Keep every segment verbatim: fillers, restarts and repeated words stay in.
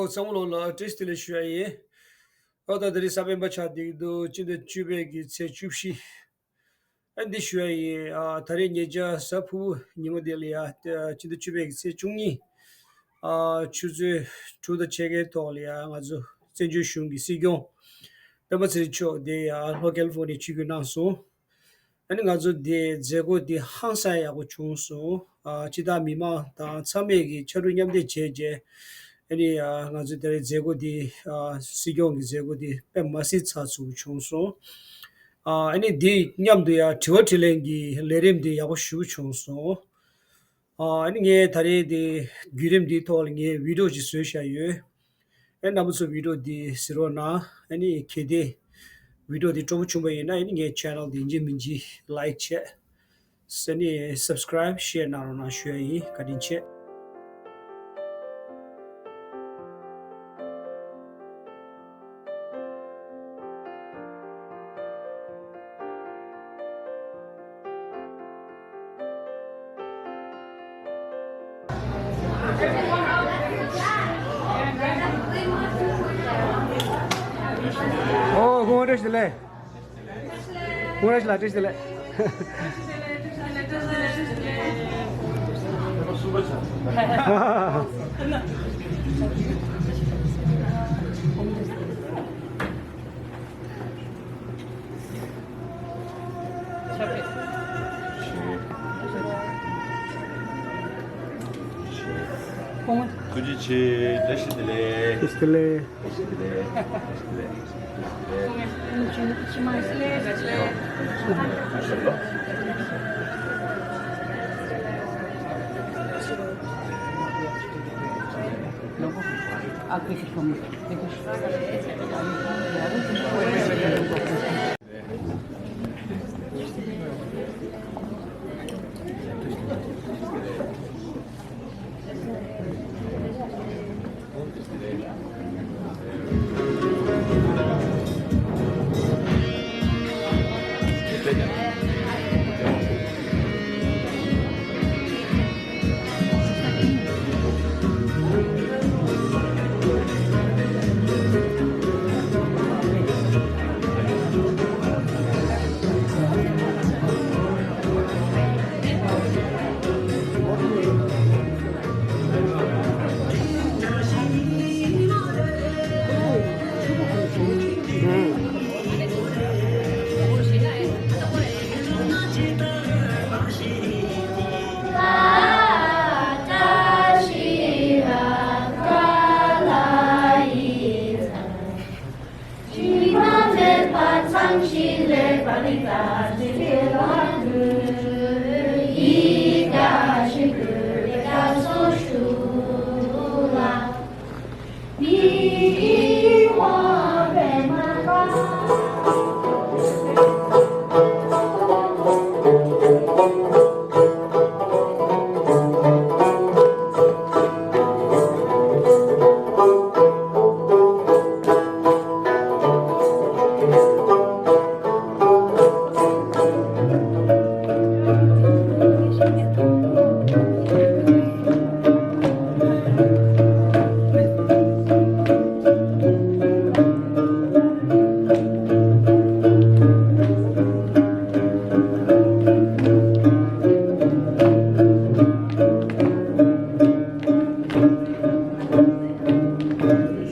ཚང་མ་ལོ་ལ་བཀྲ་ཤིས་བདེ་ལེགས་ཞུ་ཡ་ཡིན། ཨོ་ད་དེ་རིང་གཟའ་སྤེན་པ་ཆགས་བསྡད་ཀྱི་འདུག་སྤྱི་ཟླ་བཅུ་པའི་གི་ཚེས་བཅུ་བཞི། ཨ་འདི་ཞུ་ཡ་ཡིན། ཨ་ད་རེས་ཉེ་ཆར་གཟའ་ཕུར་བུ་ཉིན་མོ་དེ་ལ་ཡ། ཨ་སྤྱི་ཟླ་བཅུ་པའི་གི་ཚེས་བཅུ་གཉིས། ཨ་ཆུ་ཚོད་དྲུག་དང་ཕྱེད་ཀའི་ཐོག་ལ་ཡ་ང་ཚོ་བཙན་བྱོལ་གཞུང་གི་སྲིད་སྐྱོང་སྤེན་པ་ཚེ་རིང་མཆོག་དེ་ཡ་ལྷོ་ཀལ་ཧྥོ་ནི་ཡ་ཆིབས་བསྒྱུར་གནང་སོང་། ཨ་ནི་ང་ཚོ་འདི་མཛད་སྒོ་འདི་ཧང་སང་ཡག་པོ་བྱུང་སོང་། ཨ་སྤྱི་བཏང་མི་མང་དང་ཚང་མས་ཀྱི་ཕྱར་གྲུ་མཉམ་འདེགས་བྱས་རྗེས། ཨ་ནི་ཨ་ང་ཚོ་དེ་རིང་མཛད་སྒོ་འདི་ཨ་སྲིད་སྐྱོང་གི་མཛད་སྒོ་འདི་དཔེ་མ་སྲིད་ཚགས་ཚུད་པོ་བྱུང་སོང་། ཨ་ཨ་ནི་འདི་མཉམ་དུ་ཡང་དྲི་བ་དྲིས་ལན་གྱི་ལས་རིམ་འདི་ཡག་པོ་ཞེ་པོ་བྱུང་སོང་། ཨ་ནི་ངས་ད་རེས་དེ་བརྒྱུད་རིམ་འདིའི་ཐོག་ལ་ངས་བི་ཌི་ཡོ་ཅིག་བཟོས་བཞག་ཡོད། ཨ་རྣམ་པ་ཚོ་བི་ཌི་ཡོ་འདི་གཟིགས་རོགས་གནང་། ཨ་ནི་གལ་ཏེ་བི་ཌི་ཡོ་འདི་སྤྲོ་པོ་བྱུང་བ་ཡིན་ན། ཨ་ནི་ངའི་ཆེ་ནལ་འདི་ཡིན་གཅིག་མིན་གཅིག་ལའིཀ་བྱས། ཨ་ནི་སབ་སི་ཀ་རའིབ་ཤེར་གནང་རོགས་གནང་ཞུ་ཡ་ཡིན། བཀའ་དྲིན་ཆེ། ཨོ་དགོངས་བཀྲ་ཤིས་བདེ་ལེགས། དགོངས་བཀྲ་ཤིས་ལགས། བཀྲ་ཤིས་བདེ་ལེགས། ཐུགས་རྗེ་ཆེ། བཀྲ་ཤིས་བདེ་ལེགས། བཀྲ་ཤིས་བདེ་ལེགས། བཀྲ་ཤིས་བདེ་ལེགས། བཀྲ་ཤིས་བདེ་ལེགས།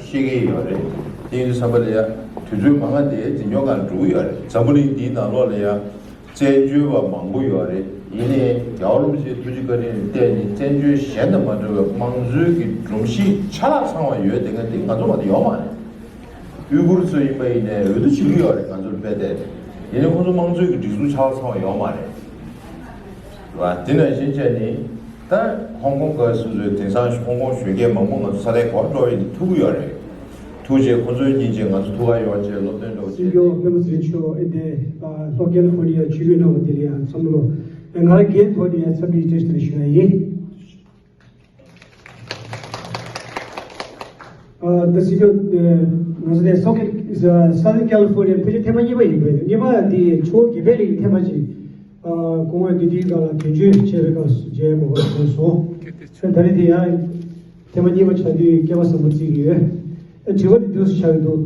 ཤེས་ཀྱི་ཡོད་རེད། དེ་ཡིན་དུས་ཙམ་པ་ལ་ཡ་དུས་ཚོད་མང་ང་དེ་འཛིན་སྐྱོང་སྒང་འགྲོ་གི་ཡོད་རེད། འཛམ་བུ་གླིང་འདིའི་ནང་ལོགས་ལ་ཡ་བཙན་བྱོལ་བ་མང་པོ་ཡོད་རེད། ཡིན་ནའི་རྒྱལ་བ་རིན་པོ་ཆེའི་ཐུགས་རྗེ་བཀའ་དྲིན་ལ་བརྟེན་ནས་བཙན་བྱོལ་གཞན་དང་མ་འདྲ་བའི་དམངས་གཙོའི་གི་སྒྲོམ་གཞི་ཆ་ལག་ཚང་བ་ཡོད་དེ་ག་དེ་ང་ཚོ་མ་གཏོགས་ཡོད་མ་རེད། ཡུ་གུར་ཚོ་ཡིན་པ་ཡིན་ནའི་འོས་བསྡུ་བྱེད་ཀྱི་ཡོད་རེད། ང་ཚོར་དཔེ་དེ་ཡིན་ནའི་ཁོང་ཚོ་དམངས་གཙོའི་གི་སྒྲིག་འཛུགས་ཆ་ལག་ཚང་བ་ཡོད་མ་རེད། རེད་བ། དེ་ནང་བཞིན་བྱས་ནས་ད་ཧོང་ཀོང་ག་སོ་སོའི་དེང་སང་ཧོང་ཀོང་གཞོན་སྐྱེས་མང་པོ་ང་ཚོ་ས་ལའི་གོ་འགྲོ་བའི་ནི་ཐུག་གི་ཡོད་རེད། ཐུགས་རྗེ་ཁོང་ཚོའི་སྙིང་རྗེ་ང་ཚོ་ཐུག་ག་ཡོང་བྱས་སློབ་སྟོན་འགྲོ་བྱས། སྲིད་སྐྱོང་སྤེན་པ་ཚེ་རིང་མཆོག་ཨེ་དེ་ལྷོ་ཀལ་ཧྥོ་ནི་ཡ་ཆིབས་བསྒྱུར་གནང་བ་དེ་ལ་ཡང་འཚམས་ལོ་ང་རང་སྒེར་ཐོག་ནས་ཡང་འཚམས་འདྲི་བཀྲ་ཤིས་བདེ་ལེགས་ཞུ་ཡ་ཡིན། ཨ་ད་སྲིད་སྐྱོང་ང་ཚོ་ནས་སོག་ས་ཐན་ཀལ་ཧྥོ་ནི་ཡ་ཕལ་ཆེར་ཐེངས་མ་གཉིས་པ་ཡིན་པས། གཉིས་པ་འདི་ཆུ་བོ་དགེ་འཕེལ་གླིང་ཐེངས་མ་གཅིག་ཨ་སྐུ་ངོ་འདི་དུས་སྒང་ལ་དོན་གཅོད་བྱས་པའི་སྐབས་སུ་མཇལ་མོ་བར་བྱུང་སོང་། ད་རེས་དེ་ཡང་ ཐེངས་མ་གཉིས་པ་ཆགས་དུས་སྐལ་བ་བཟང་པོ་བརྩི་གི་ཡོད། ཨ། དྲི་བ་དེ་དུས་སུ་ཆགས་ཀྱི་འདུག་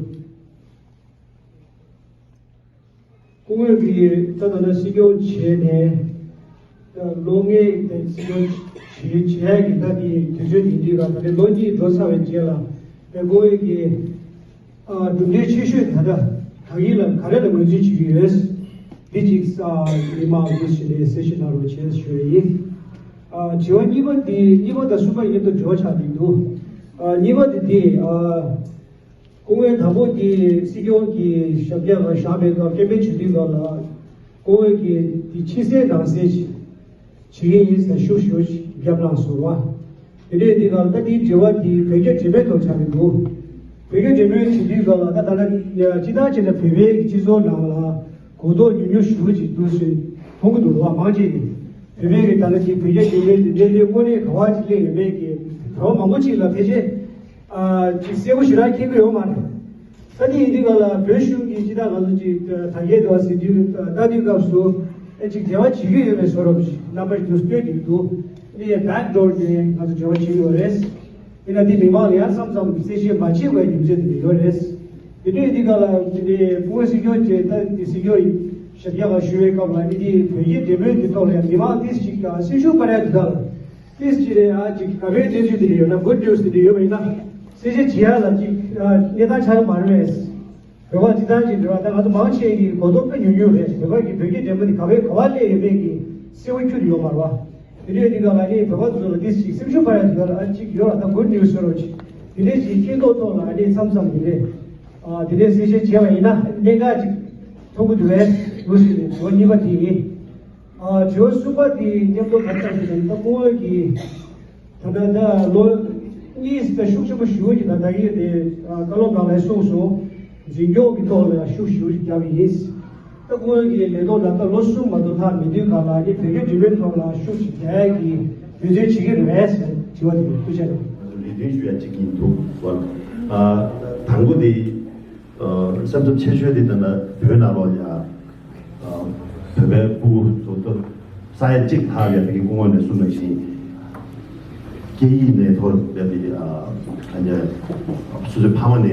སྐུ་ངོ་གིས་ད་ལྟ་ན་སྲིད་སྐྱོང་བྱས་ནས། ད་ལོ་ལྔའི་དེ་སྲིད་སྐྱོང་བྱས་བྱས་ཀྱི་ད་དེ་དུས་ཚོད་དེ་འདྲའི་ག་ད་ལོ་གཉིས་འགྲོ་ཚར་བའི་རྗེས་ལ། ཨ། སྐུ་ངོ་གིས། ཨ། གྲུབ་འབྲས་ཆེ་ཤོས་ད་ལྟ་བདག་གིས་ལ་ག་རེ་ལ་ངོས་འཛིན་བྱེད་ཀྱི་ཡོད། འདི་གཅིག་ས་མི་མང་འདུ་ཞིག་ནས་གསལ་བཤད་གནང་རོགས་བྱས་ཞུ་ཡ་ཡིན། ཨ། དྲི་བ་གཉིས་པ་འདི་གཉིས་པ་དང་གསུམ་པ་མཉམ་དུ་འབྲེལ་བ་ཆགས་བསྡད་འདུག་ཨ། གཉིས་པ་འདི་འདི། ཨ། སྐུ་ངོ་དང་པོ་འདི་སྲིད་སྐྱོང་གི་ཞབས་བཀྱག་ལ་བཞག་པའི་སྐབས་སྐད་འབོད་བྱེད་དུས་སྐབས་ལ། སྐུ་ངོ་གིས་འདི་ཕྱི་གསལ་ནང་གསལ་ཞིག་བྱེད་ཀྱི་ཡིན་ཟེར་ཤུགས་ཤུགས་ཤིག་བརྒྱབ་གནང་སོང་བ། དེ་འདྲའི་དེ་ག་ལ་ད་དེའི་དྲི་བ་དེ་བོད་རྒྱ་འབྲེལ་མོལ་ཐོག་ཆགས་ཀྱི་འདུག་བོད་རྒྱ་འབྲེལ་མོལ་བྱེད་དུས་སྐབས་ལ་ད་ད་ལྟ་སྤྱི་བཏང་བྱས་ན་བོད་པའི་སྤྱི་ཚོགས་ནང་ལ་གོ་རྟོགས་ཉུང་ཉུང་ཞེ་པོ་ཅིག་འདུག་ཟེར་མཐོང་གི་འདུག་བ། མང་ཆེ་ནས་བོད་པའི་གི་ད་ལྟ་ཅིག་བོད་རྒྱ་འབྲེལ་མོལ་དེ་འདྲའི་དངོས་གནས་ག་བ་ཅིག་སླེབས་ཡོད་མེད་ཀྱི་བོད་པ་མང་པོ་ཅིག་ལ་ཕལ་ཆེར། ཨ། ཅིག་གསལ་པོ་ཞེ་དྲག་མཁྱེན་གྱི་ཡོད་མ་རེད། ད་དེ་ཡིན་དུས་ག་ལ་བོད་གཞུང་གིས་ཅི་ད་ང་ཚོ་ཅིག་ད་གའི་དེ་བ་ཟེར་དུས་ལྟ་དུས་སྐབས་སུ། ཨེ། ཅིག་འབྲེལ་བ་བྱེད་ཀྱི་ཡོད་པའི་བཟོ་འདྲ་ཞིག་རྣམ་པ་ཞིག་ཏུ་སྟོན་གྱི་འདུག་འདི་ཡང་བྷེག་ཌོར་ནས་ང་ཚོ་འབྲེལ་བ་བྱེད་ཀྱི་ཡོད་རེད། ཡིན་ན་འདི་མི་མང་ལ་ཡང་མཚམས་མཚམས་གསལ་བཤད་མ་བྱེད་པའི་རྒྱུ་མཚན་དེ་ཡོད་རེད། དེ་དུས་འདི་ག་ལ་འདི་སྐུ་ངོ་སྲིད་སྐྱོང་བཅས་ད་འདི་སྲིད་སྐྱོང་ཞབས་བཀྱག་ལ་ཞུ་བའི་སྐབས་ལ་འདི་བོད་རྒྱའི་འབྲེལ་མོལ་འདི་ཐོག་ལ་ཡང་མི་མང་ཏིས་ཅིག་སེམས་ཤུགས་སྤར་ཡ་འདི་དག་ལ། ཏིས་ཅི་རེད། ཨ། ཅིག་ག་བའི་གནས་ཚུལ་དེ་འདྲ་ཡོད་ན། གུཌ་ནིའུ་སི་དེ་འདྲ་ཡོད་པ་ཡིན་ན་གསལ་བཤད་བྱེད་ཡ་ལ་ཅིག་ཨ། གནས་སྟངས་ཆགས་ཀྱི་མ་རེད་པས། བོད་པ་སྤྱི་བཏང་ཅིག་འདྲ་བ་ད་ང་ཚོ་མང་ཆེ་གི་གོ་རྟོགས་དཔེ་ཉུང་ཉུང་རེད། བོད་པ་གི་བོད་རྒྱའི་འབྲེལ་མོལ་དེ་ག་བའི་ག་བ་སླེབས་ཡོད་མེད་ཀྱི་གསལ་པོ་ཁྱོན་ནས་ཡོད་མ་རེད་པ། དེ་འདྲའི་དེ་ག་ལ་ནི་བོད་པ་ཚོ་ལ་ཏིས་ཅིག་སེམས་ཤུགས་སྤར་ཡ་དེ་ག་ལ་ཨ་ཅིག་ཡོད་ལ། ད་གུཌ་ནིའུ་སི་ཟེར་རོགས་ཅིག་དེ་འདྲའི་ཅིག་སྐྱིད་མདོག་ཐོག་ལ་ཨ་ནི་མཚམས་མཚམས་དེ་འདྲའི་ཨ། དེ་འདྲའི་གསལ་བཤད་བྱས་པ་ཡིན་ན་གནད་འགག་ཅིག་མཐོང་གི་འདུག་པས། འདུག་ཟེར་ནས་དྲི་བ་གཉིས་པ་དེ་ཡིན། ཨ། དྲི་བ་གསུམ་པ་དེ་མཉམ་དུ་ག་རེ་ལབ་ཟེར་ན། ད་སྐུ་ངོ་གིས་ད་ལྟ་ད་ལོ་གཉིས་ཙམ་ཤུགས་ཆེན་པོ་ཞེ་པོ་ཅིག་ད་ལྟ་ཡིན་དེ། ཨ། བཀའ་སློབ་ནང་ལ་གསུངས་སོང་། འཛིན་སྐྱོང་གི་ཐོག་ལ་ཤུགས་ཞེ་པོ་ཅིག་བརྒྱབ་ཡིན། ད་སྐུ་ངོ་གིས་ལས་ཐོག་ལ་ད་ལོ་གསུམ་མ་གཏོགས་ལྷག་མེད་དུས་ག་ལ་ནི་བོད་རྒྱ་འབྲེལ་མོལ་ཐོག་ལ་ཤུགས་ཅིག་རྒྱག་ཡ་གི་དུས་ཚོད་བྱེད་ཀྱི་རེད་ཟེར་དྲི་བ་དེ་ཐུགས་རྗེ་ཆེ། ལས་དོན་ཞུ་ཡ་གཅིག་ཡིན་འདུག་བ། ཨ། དང་པོ་དེ། ཨ། སེམས་འཚབ་ཆེ་ཤོས་དེ་ད་ལྟ་བོད་ནང་ལོགས་ལ་ཡ། ཨ། བོད་པའི་སྤུ་གུ་ཚོ་ད་ས་ཡ་གཅིག་ལྷག་ཡ་དེ་གི་སྐུ་ངོ་ནས་གསུངས་པ་བཞིན། སྐད་ཡིག་ནས་ཐོག་ཡ་དེ་གི། ཨ། ཨ་ནི་སོ་སོའི་ཕ་མ་ནས་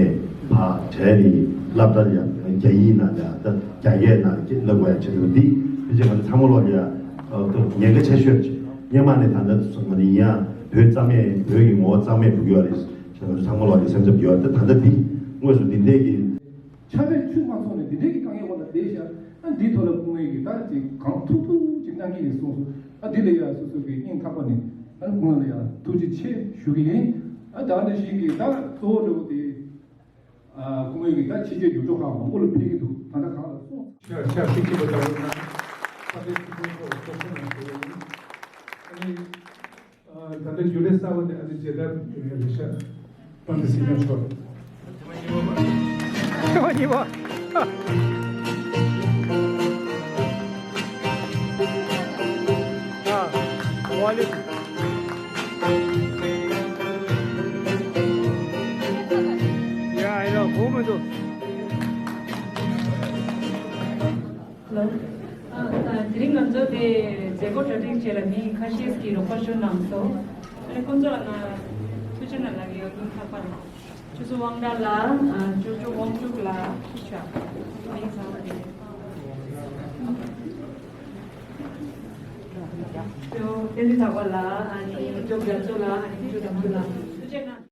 ཕར་གྲས་ནས་སློབ་གྲྭ་ལ་ཡ་རྒྱ་ཡིག་ནང་ལ་ཡ། ད་རྒྱ་སྐད་ནང་ལ་སློབ་དགོས་ཡ་ཆེད་དུ་འདི་ཕལ་ཆེར་ང་ཚོ་ཚང་མ་ལོགས་ལ་ཡ། ཨ། ད་ཉེན་ཁ་ཆེ་ཤོས་སྔོན་མ་ནས་ད་ལྟ་སོང་བ་ནི་ཡིན་ཡང་བོད་རྩ་མེད། བོད་ཀྱི་ངོ་བོ་རྩ་མེད་འགྲོ་གི་ཡོད་རེད་ཟེར་ང་ཚོ་ཚང་མ་ལོགས་ལ་སེམས་འཚབ་ཡོད། ད་ད་ལྟ་འདི་དངོས་སུ་འདི་འདྲས་ཀྱི། ཆ་མེད་ཆུ་མ་ཚོགས་ནས་འདི་འདྲས་ཀྱི་དཀའ་ངལ་འོག་ལ་བསྡད་ཤག་ཨ། འདིའི་ཐོག་ལ་སྐུ་ངོ་གིས་ད་ཅིག་གང་ཐུབ་ཐུབ་ཅིག་གནང་གི་ཡིན་གསུངས་སོང་། ཨ། འདི་ལ་ཡ་སོ་སོ་གི་སྙིང་ཐག་པ་ནས་ཨ་སྐུ་ངོ་ལ་ཡ་ཐུགས་རྗེ་ཆེ་ཞུ་གི་ཡིན། ཨ། ད་ནི་ཞིག་གི་ད་གཙོ་བོ་འདྲ་བོ་དེ། ཨ། སྐུ་ངོ་གིས་ད་ཕྱི་རྒྱལ་ཡུལ་གྲུ་ཁག་མང་པོ་ལ་ཕེབས་ཀྱི་འདུག་ད་ལྟ་གང་ལ་སོང་། ཤ་ཤ་ཤིག་གི་བ་ད་ལོ་ན་ས་དེ་ཐུགས་ཁུར་ཐོག་སྟོབས་ཤུགས་ནང་ཞུ་ཡ་ཡིན། ཨ་ནི། ཨ། ད་ལྟ་རྒྱུན་ལས་གསར་པ་དེ་ཨ་ནི་རྗེས་ལ་ཡོད་ཡ་ལེ་ཤ་པ་འདི་སྲིད་སྐྱོང་མཆོག་རེད། ཐེངས་མ་གཉིས་པ། ཨ། ཝ་ལེ། ཡ་ཡ་གོ་མི་འདུག་ལོ། ཨ། དེ་རིང་ང་ཚོ་དེ་མཛད་སྒོ་གྲ་སྒྲིག་བྱས་ལ་མི་ཁ་ཤས་ཀྱིས་རོགས་པ་ཞུ་གནང་སོང་། ཨ་ནི་ཁོང་ཚོ་ལ་ང་ཐུགས་རྗེ་གནང་ལབ་ཀྱི་ཡོད། སྙིང་ཐག་པ་ནས། ཆུ་ཚོད་དབང་གྲགས་ལགས། ཨ། ཅོ་ཅོ་དབང་ཕྱུག་ལགས། ཤི་ཆ། མིང་ཚང་མ་དེ། ཅོ་བསྟན་འཛིན་གྲགས་པ་ལགས། ཨ་ནི་ཅོ་རྒྱ་མཚོ་ལགས། ཨ་ནི་ཅོ་དམ་ཆོས་ལགས། ཐུགས་རྗེ་གནང་།